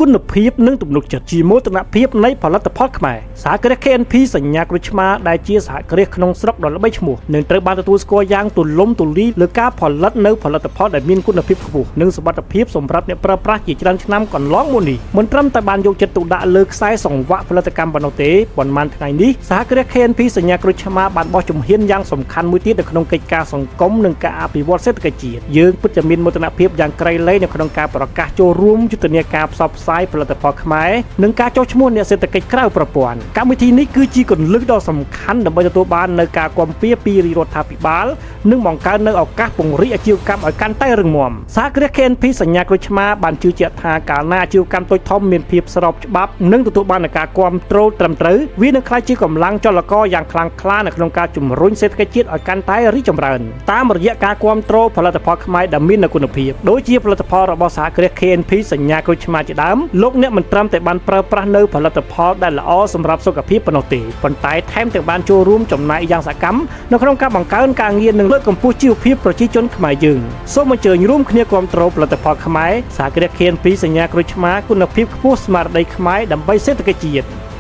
គុណភាពនិងទំនុកចិត្តជាមោទនភាពនៃផលិតផលខ្មែរសហគ្រាស KNP សញ្ញាក្រូចឆ្មាដែលជាសហគ្រាសក្នុងស្រុកដ៏ល្បីឈ្មោះនឹងត្រូវបានទទួលស្គាល់យ៉ាងទូលំទូលាយលើការផលិតនៅផលិតផលដែលមានគុណភាពខ្ពស់និងសុវត្ថិភាពសម្រាប់អ្នកប្រើប្រាស់ជាច្រើនឆ្នាំកន្លងមកនេះមិនត្រឹមតែបានយកចិត្តទុកដាក់លើខ្សែសង្វាក់ផលិតកម្មប៉ុណ្ណោះទេប៉ុន្មានថ្ងៃនេះសហគ្រាស KNP សញ្ញាក្រូចឆ្មាបានបោះជំហានយ៉ាងសំខាន់មួយទៀតនៅក្នុងកិច្ចការសង្គមនិងការអភិវឌ្ឍសេដ្ឋកិច្ចជាតិយើងពិតជាមានមោទនភាពយ៉ាងក្រៃលែងនៅក្នុងការប្រកាសចូលរួមយុទ្ធនាការផ្សព្វផ្សាយផលិតផលខ្មែរនិងការចុះឈ្មោះអ្នកសេដ្ឋកិច្ចក្រៅប្រព័ន្ធកម្មវិធីនេះគឺជាគន្លឹះដ៏សំខាន់ដើម្បីទទួលបាននូវការគាំពារពីរាជរដ្ឋាភិបាលនិងបង្កើននូវឱកាសពង្រីកអាជីវកម្មឲ្យកាន់តែរឹងមាំសហគ្រាស KNP សញ្ញាក្រូចឆ្មាបានជឿជាក់ថាកាលណាអាជីវកម្មតូចធំមានភាពស្របច្បាប់និងទទួលបាននូវការគាំទ្រត្រឹមត្រូវវានឹងក្លាយជាកម្លាំងចលករយ៉ាងខ្លាំងក្លានៅក្នុងការជំរុញសេដ្ឋកិច្ចជាតិឲ្យកាន់តែរីកចម្រើនតាមរយៈការគាំទ្រផលិតផលខ្មែរដែលមាននូវគុណភាពដូចជាផលិតផលរបស់សហគ្រាស KNP សញ្ញាក្រូចឆ្មាជាដើមលោកអ្នកមិនត្រឹមតែបានប្រើប្រាស់នៅផលិតផលដែលល្អសម្រាប់សុខភាពប៉ុណ្ណោះទេប៉ុន្តែថែមទាំងបានចូលរួមចំណែកយ៉ាងសកម្មនៅក្នុងការបង្កើនការងារនិងលើកកម្ពស់ជីវភាពប្រជាជនខ្មែរយើងសូមអញ្ជើញរួមគ្នាគាំទ្រផលិតផលខ្មែរសហគ្រាស KNP សញ្ញាក្រូចឆ្មាគុណភាពខ្ពស់ស្មារតីខ្មែរដើម្បីសេដ្ឋកិច្ចជាតិ។